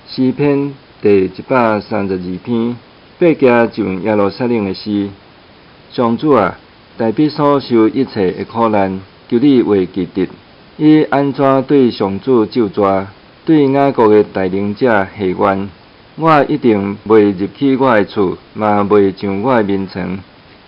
詩篇第132篇，伯行上耶路撒冷的詩。上主啊，大必所受一切的苦難，求你會記得。伊按怎對上主咒詛，對雅各的大能者下願。我一定袂入去我的厝，嘛袂上我的眠床。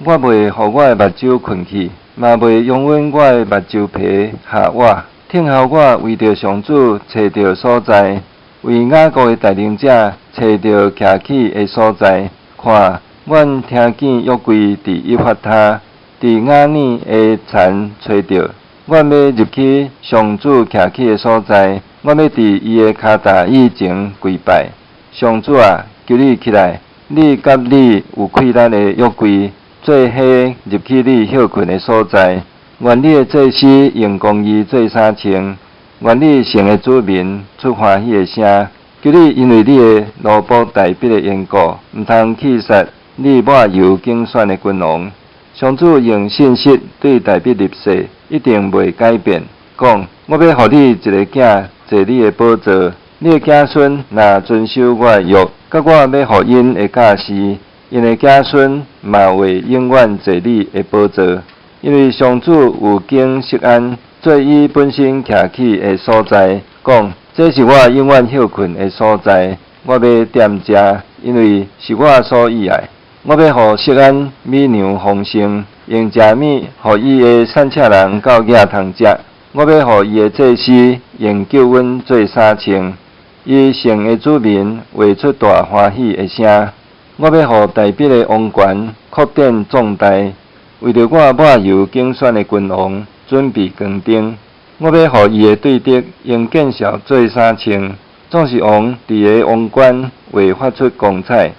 我袂予我的目睭睏去，嘛袂容忍我的目睭皮合倚。聽候我為著上主揣著所在，為雅各的大能者揣著徛起的所在。看，阮聽見約櫃佇以法他，佇雅爾的田揣著。阮欲入去上主徛起的所在，阮欲佇伊的跤踏以前跪拜。上主啊，求你起來，你佮你有氣力的約櫃，做伙入去你歇睏的所在。願你的祭司用公義做衫穿，願你城的子民出歡喜的聲。求你因為你的奴僕大衛的緣故，毋通棄殺你抹油揀選的君王。上主用信實對大衛立誓，一定袂改變。講：我欲予你一个囝坐你的寶座，你的子孫若遵守我的約，佮我欲予𪜶的教示，𪜶的子孫嘛會永遠坐你的寶座。因為上主有揀錫安做伊本身徛起的所在，講：這是我永遠歇睏的所在，我欲踮遮，因為是我所喜愛。我欲予錫安米糧豐盛，用食物予伊的散赤人到額通食。我欲予伊的祭司用救恩做衫穿，伊城的子民會出大歡喜的聲。我欲予大衛的王權擴展壯大，為著我抹油揀選的君王準備光燈。我欲予伊的對敵用見笑做衫穿，總是王佇伊的王冠會發出光彩。